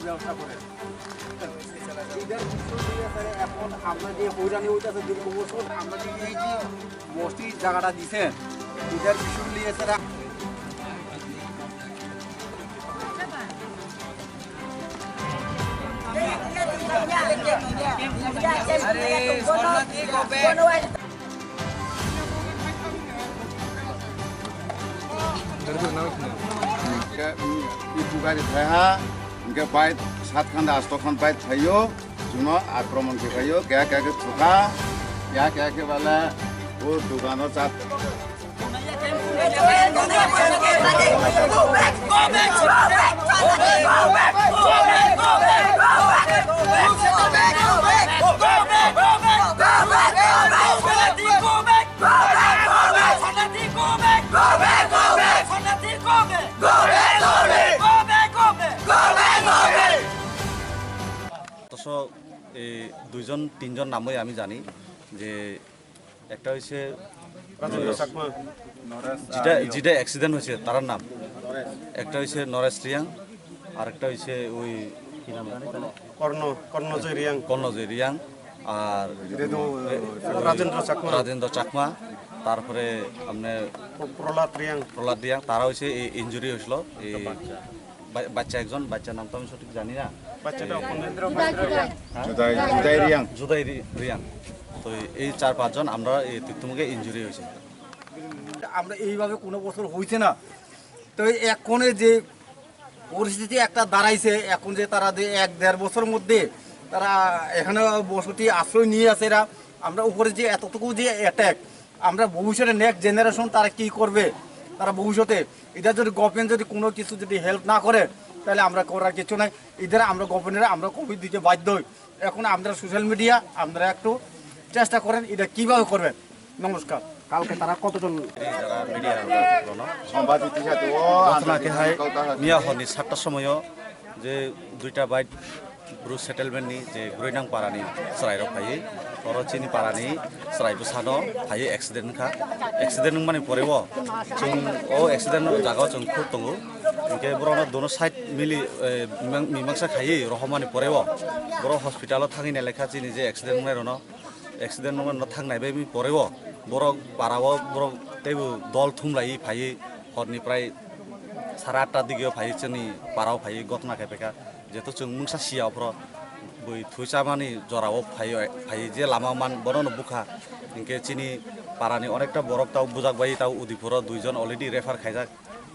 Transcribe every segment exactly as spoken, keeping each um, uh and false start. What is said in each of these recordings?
ব্যবসা করে। এদের কিছু নিয়ে স্যার এখন আমরা যে হয়রানি হইতেছে দীর্ঘ বছর, আমরা যে এই যে মসজিদ জায়গাটা দিছেন, এদের কিছু নিয়ে sir Hingke, mm, ibu gari thaiha, hingke bike sat khan da asto khan bike thaio, chuno akromon khe phaio, keha keha khe thukha, keha keha khe bale o dogano chat. অথচ এই দুইজন তিনজন নামই আমি জানি যে একটা হইছে রাজেন্দ্র চাকমা। যেটা, যেটা অ্যাক্সিডেন্ট হয়েছে তার নাম, একটা হইছে নরেশ রিয়াং, আর একটা হইছে ওই কি নাম জানি তার? কর্ণ, কর্ণজয় রিয়াং। কর্ণজয় রিয়াং, আর রেদু, এ, রাজেন্দ্র চাকমা। রাজেন্দ্র চাকমা, তারপরে আপনার প্র-, প্রহ্লাদ রিয়াং। প্রহ্লাদ রিয়াং, তারা হইছে এই ইনজুরি হয়েছিল, এই বা-, বাচ্চা একজন, বাচ্চার নাম তো আমি সঠিক জানি না। বাচ্চাটা এই কোন? হ্যাঁ? জুদাই, জুদাই রিয়াং। জুদাই রি-, রিয়াং। তো এই চার পাঁচজন আমরা এই তিক্তমুখে ইনজুরি হয়েছে। আমরা এইভাবে কোনো বছর হইছে না। তো এক্ষণে যে পরিস্থিতি একটা দাঁড়াইছে, এখন যে তারা যে এক দেড় বছর মধ্যে তারা এখানে বসতি আশ্রয় নিয়ে আছে এরা, আমরা উপরে যে এতটুকু যে অ্যাটাক, আমরা ভবিষ্যতে নেক্সট জেনারেশন তারা কি করবে, তারা ভবিষ্যতে এটা যদি গভর্নমেন্ট যদি কোনো কিছু যদি হেল্প না করে, তাহলে আমরা করার কিছু নাই। এদের আমরা গভর্নমেন্টে আমরা কপি দিতে বাধ্য হই। এখন আমরা সোশ্যাল মিডিয়া, আপনারা একটু চেষ্টা করেন এটা কিভাবে করবেন। নমস্কার। কালকে তারা কতজন? এই যারা মিডিয়া সংবাদ ইতিহাস ও ঘটনা আন্তর্জাতিক কেহাই কলকাতা মিয়া হরনি সাতটার সময় যে দুইটা বাইক ব্রু সেটেলমেন্টনি যে গ্রৈনাং পাড়ানি চরাইরক ফাইয়ে, oro chini parani chwrai bwsano phaiwi accident wngkha. Accident wngmani poreo chwng o accident jagao chwng khuk tongo. Hinkhe borokno dono side mili, eh, mimang-, mimangsa khaiwi rohormani poreo borok hospital-o thangwi nailekha chini je accident wngnairokno. Accident wngmano thang naibai poreo borok parao borok teibo dol thumlaiwi phaiwi horni prai sara atta digio phaiwi chini parao phaiwi gotna khe phaikha. Jeto chwng mungsa siya ophro bui thwi chamani jorao phaio, phai je lama man bono no bukha. Hinkhe chini parani onekta borok tao bujak bai tao Udipuro duijon already refer khaijak.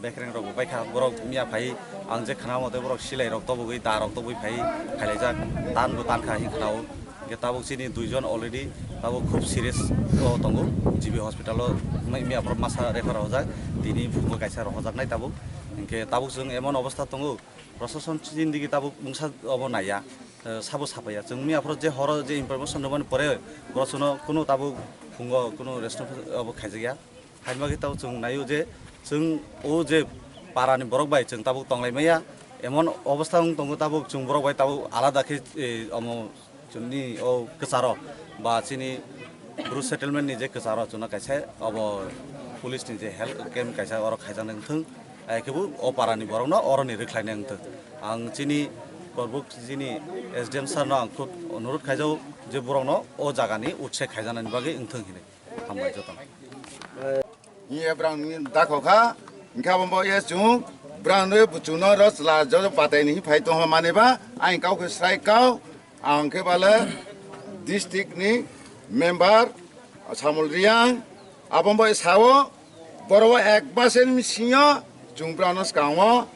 Bekreng rok bo baikha borok miya phai ang je khna mate borok silai rok tobogwi da rok tobogwi phai khailaijak tan bo tankha hin khnao. Hinkhe tabuk chini duijon already tabuk khub serious o tongo G B hospital o miya borok masa refer ojak tini phungo kaisa rohojaknai tabuk. Hinkhe tabuk chwng emon obostha tongo. Prosason chini digi tabuk mungsa obo naiya, eh, sabo sapaiya. Chwng miya phoro je horo je information rwmani pore, borok chwngno kunu tabuk phungo kunu response obo khaijakya. Haima khe tabuk chwng naio je chwng o je parani borok bai chwng tabuk tonglai maya. Emon obostha wng tongo tabuk chwng borok bai tabuk alada khe, eh, omo Chwngni o kwcharo ba chini Bru settlement ni je kwcharo chwngno kaisa obo police ni je health camp kaisa oro khaijaknai wngthwng, ai khe bo o para ni borok no oro ni rwkhlai nai wngthwng. Ang chini Korbuk chini S D M sir no ang khub onurodh khaijao je borok no o jaga ni utsek khaijaknai ni bagwi wngthwng hinwi. Hambai joto no. Hiye brang ni dakho kha, hinkhe abo bo ye chwng brang ni buchung no ro chwla jo patai ni phai tongma ni ba, ang kau khe srai kau, ang khe bale district ni member Samul Riang, abo bo sao, boro ek base ni sinyo chwng brang no skang o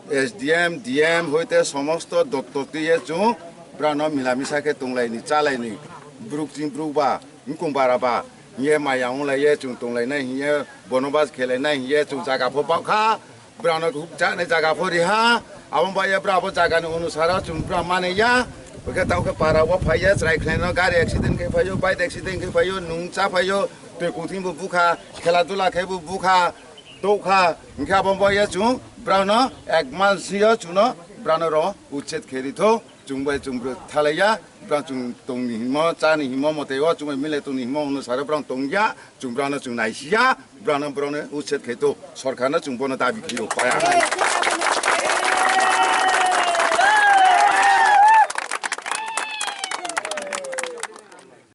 S D M, D M hoite somosto dotto twi ye chwng brang no mila misa khe tonglai ni chalai ni bruk ching bruk ba. Wngkung bara ba, hiye maya wnglaye chwng tonglainai hiye, bono bas khelainai hiye chwng jaga pho pao kha, brano hukjaknai jaga pho riha, abo ba ye brabo jagani onusaro chwng bra manaiya, hwnkhe tao khe para o phaiya, chwrai khlaino gari accident khe phaio, bike accident khe phaio, nung cha phaio, twi kuthing bo bukha, khela dula khe bo bukha, tokha, hwnkhe abo ba ye chwng brano ek mas yo chwngno brano ro uchet khe ritho. Chwng bai chwng bwrwi thalaiya, brang chwng tongni himo, chani himo, mote o chwng bai mile tongni himo, hwnwi saro brang tongya, chwng brangno chwng naisiya, brangno, brangno uchet khe to, sorkarno chwng bono dabi khe rw paya.